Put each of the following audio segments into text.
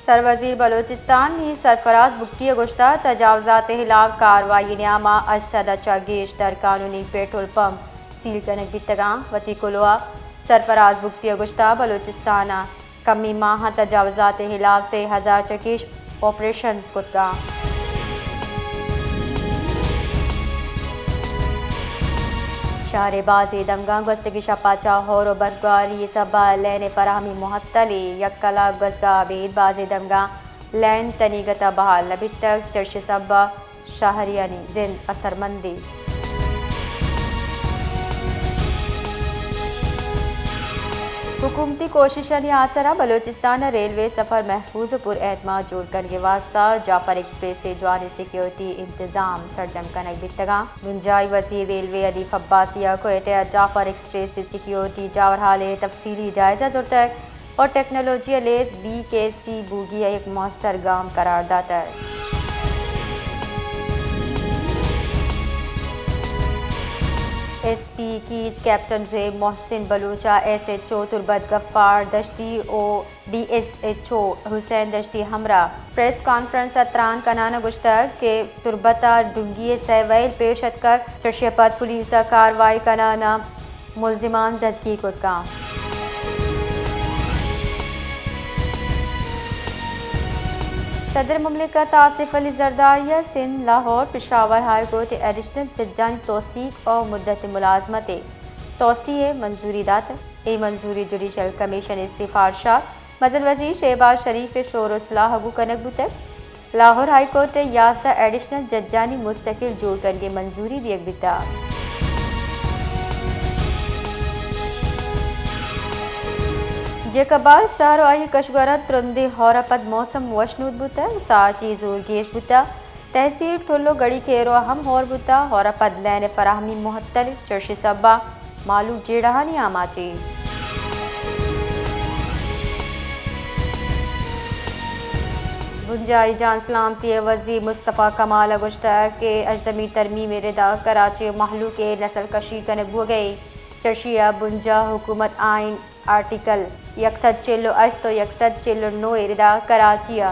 سروزیر بلوچستان میر سرفراز بگٹی ءَ گوشتگ، تجاوزات ءِ ہلاف کاروائی ءِ نیام ءَ ہشت سد ءَ چہ گیش در قانونی پیٹرول پمپ سیل کنگ بیتگ اَنت۔ وتی کلوہ ءَ سرفراز بگٹی ءَ گوشتگ، بلوچستان ءَ کمیں ماہاں تجاوزات ءِ ہلاف سے ہزار چہ گیش آپریشن کتگ اَنت۔ شہر ءِ بازیں دمگاں گوستگیں شپ ءَ چہ ہور ءُ برفباری ءِ سبب ءَ لین ءِ فراہمی معطل اِنت۔ یک کلاک گوستگ ءَ ابید بازیں دمگاں لین تنیگت ءَ بحال نہ بیتگ، چرشی ءِ سبب ءَ شہریانی زند اثرمند اِنت۔ حکومتی کوششانی آسر ءَ بلوچستان ءِ ریلوے سفر محفوظ ءُ پر اعتماد جوڑ کنگ ءِ واستہ جعفر ایکسپریس ءِ جوانیں سیکیورٹی انتظام سرجم کنگ بیتگ اَنت۔ بنجاہی وزیر ریلوے حنیف عباسی ءَ کوئٹہ ءَ جعفر ایکسپریس ءِ سیکیورٹی جاورحال ءِ تفصیلی جائزہ زرتگ ءُ ٹیکنالوجی ءِ لیس بی کے سی بوگی ءَ یک موثر گام قرار داتگ۔ ایس پی کیچ کیپٹن زویب محسن بلوچ ءَ ایس ایچ او تربت غفار دشتی ءُ ڈی ایس ایچ او حسین دشتی ہمراہ پریس کانفرنس ءَ تران کنان ءَ گوشتگ کہ تربت ءَ ڈنگی ءِ سئے ویل پیش اتکگ، چرشی ءَ پد پولیس ءَ کاروائی کنان ءَ ملزمان دزگیر کتگ اَنت۔ صدر مملکت آصف علی زرداری ءَ سندھ، لاہور، پشاور ہائی کورٹ ءِ ایڈیشنل ججانی توثیق ءُ مدت ملازمت ءِ توسیع ءِ منظوری داتگ۔ اے منظوری جوڈیشل کمیشن ءِ سفارش ءَ مزن وزیر شہباز شریف ءِ شور ءُ صلاح ءَ گوں کنگ بوتگ۔ لاہور ہائی کورٹ ءِ یازدہ ایڈیشنل ججانی مستقل جوڑ کنگ ءِ منظوری دیگ بیتگ۔ جیکب آباد شہر ءُ آئی ءِ کشگوراں ترندیں ہور ءَ پد موسم وشنود بوتگ، ساعتی زور گیش بوتگ۔ تحصیل ٹھلو گڑی کیرو ءَ ہم ہور بوتگ، ہور ءَ پد لین ءِ فراہمی معطل، چرشی ءِ سبب ءَ مہلوک جیڑہانی آماچ اِنت۔ بنجاہی جان سلامتی ءِ وزیر مصطفی کمال ءَ گوشتگ کہ ہژدہمی ترمیم ءِ ردا کراچی ءِ مہلوک ءِ نسل کشی کنگ بوگ ءَ اِنت، چرشی ءَ بنجاہ حکومت آئین آرٹیکل یک سد چل ءُ ہشت ءُ یک سد چل ءُ نو ءِ ردا کراچی ءَ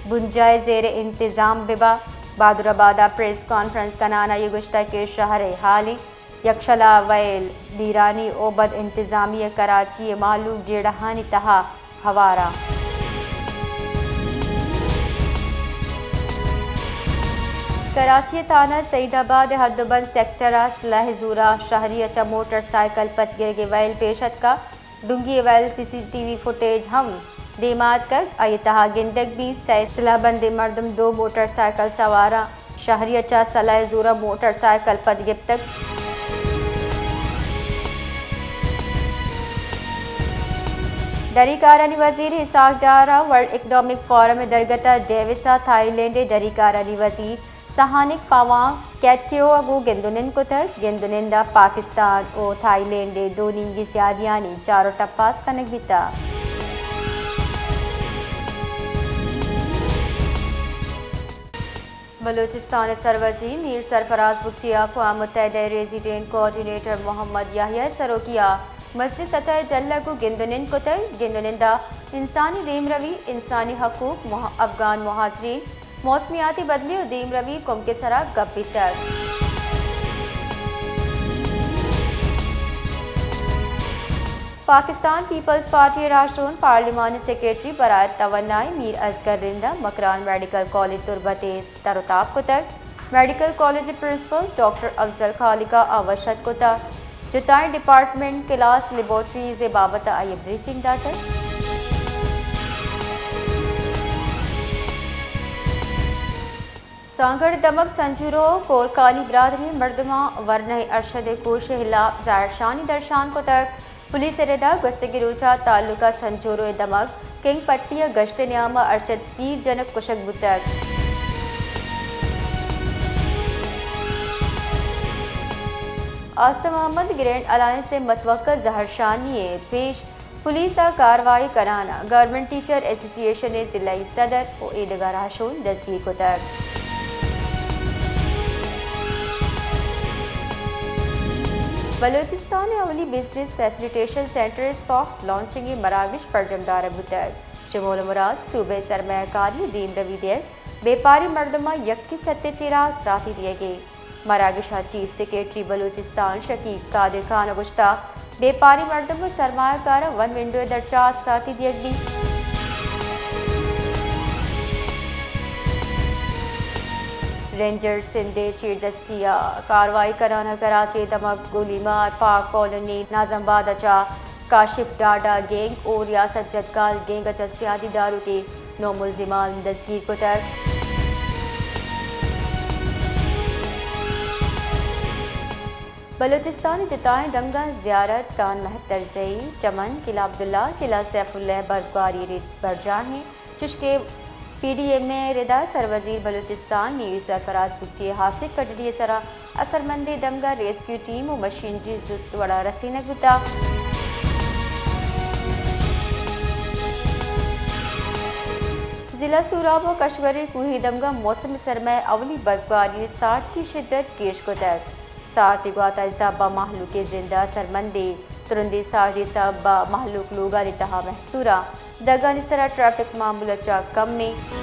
بنجاہ ءِ زیر انتظام بہ بنت۔ بہادر آباد ءَ پریس کانفرنس کنان ءَ آئی ءَ گوشتگ کہ شہر ءِ حالی یکشلا ویل، بیرانی ءُ بد انتظامی ءَ کراچی ءِ مہلوک جیڑہانی تہا ہوار اَنت۔ کراچی ءِ تھانہ سعید آباد ءِ حد ءُ بند سیکٹر ءَ سلاہ زور ءَ شہری ءَ چہ موٹر سائیکل پچ گرگ ءِ ویل پیش اتکگ۔ ڈنگی ءِ ویل سی سی ٹی وی فوٹیج ہم دیما اتکگ۔ آئی ءِ تہا گندگ بیت سئے سلاہ بندیں مردم، دو موٹر سائیکل سواراں شہری ءَ چہ سلاہ زور ءَ موٹر سائیکل پچ گپتگ۔ دری کارانی وزیر اسحاق ڈار ءَ ورلڈ اکنامک فورم ءِ درگت ءَ ڈیوس ءَ تھائی لینڈ ءِ دری کارانی وزیر سہانک فاوانگ کیٹیو ءَ گوں گند ءُ نند کتگ۔ گند ءُ نند ءَ پاکستان ءُ تھائی لینڈ ءِ دو نیمگی سیادیانی چار ءُ ٹپاس کنگ بیتگ۔ بلوچستان ءِ سروزیر میر سرفراز بگٹی ءَ اقوام متحدہ ءِ ریزیڈنٹ کوآرڈینیٹر محمد یحییٰ ءِ سروکی ءَ مزنیں سطح ءِ جھل ءَ گوں گند ءُ نند کتگ۔ گند ءُ نند ءَ انسانی دیمروی، انسانی حقوق، مہ-، افغان مہاجرین، موسمیاتی بدلی ءُ دیمروی کمک ءِ سرا گپ بیتگ۔ پاکستان پیپلز پارٹی ءِ راہشون پارلیمانی سیکرٹری برائے توانائی میر اصغر رند ءَ مکران میڈیکل کالج تربت ءِ تر ءُ تاب کتگ۔ میڈیکل کالج ءِ پرنسپل ڈاکٹر افضل خالق ءَ آ وش اتک کتگ۔ جتائیں ڈیپارٹمنٹ، کلاس، لیبارٹریز ءِ بابت ءَ آئی ءَ بریفنگ داتگ۔ سانگڑ ءِ دمگ سنجورو ءُ کورکانی برادری ءِ مردماں ورنائی ارشد ءِ کوش ءِ ہلاپ زہرشانی درشان کتگ۔ پولیس ءِ ردا گوستگیں روچ ءَ تعلقہ سنجورو ءِ دمگ کنگ پٹی ءَ گشت ءِ نیام ءَ ارشد پیر جنک کشگ بوتگ۔ آصف محمد گرینڈ الائنس ءِ متوقع زہرشانی ءِ پیش پولیس ءَ کاروائی کنان ءَ گورنمنٹ ٹیچر ایسوسی ایشن ءِ ضلعی صدر ءُ اے دگہ راہشون دزگیر کتگ۔ بلوچستان ءِ اولی بزنس فیسلیٹیشن سینٹر ءِ سافٹ لانچنگ ءِ مراگش برجم دارگ بوتگ۔ شمول ء مراد صوبہ ء سرمایہ کاری ء دیمروی دیگ، بیپاری مردماں یکے ستے چیرا آسراتی دیگ ء۔ مراگش ء چیف سیکرٹری بلوچستان شکیب قادر خان ء گوشتگ، بیپاری مردم ء سرمایہ کاراں ون ونڈو ء درچ ء آسراتی دیگ بیت۔ رینجرز سندھ ء چیردستی ء کاروائی کنان ء کراچی ء دمگ گولیمار پاک کالونی ناظم آباد ء چہ کاشف ڈاڈا گینگ ء ریاست جدگال گینگ ء چہ سیادی داروکیں نو ملزمان دزگیر کتگ۔ بلوچستان ء جتائیں دمگاں زیارت، تان مہترزئی، چمن، قلعہ عبداللہ، قلعہ سیف اللہ برگواری ء رد برجاہ انت، چشکہ پی ڈی ایم اے ء ردا سروزیر بلوچستان میر سرفراز بگٹی ء ہاسیں کڈڑی ء سرا اثرمندیں دمگاں ریسکیو ٹیم و مشینری زوت وڑا رسینگ بوتگ۔ ضلع سوراب و کشوری کوہی دمگاں موسم سرما ء اولی برفباری ء سارتی شدت گیش کتگ۔ سارتی گوات ء حساب ء مہلوک ء زند ء اثرمندیں ترندیں سارتی سبب ء مہلوک لوگانی تہا محصور ء دگانی سرا ٹریفک معمول ء چہ کم انت۔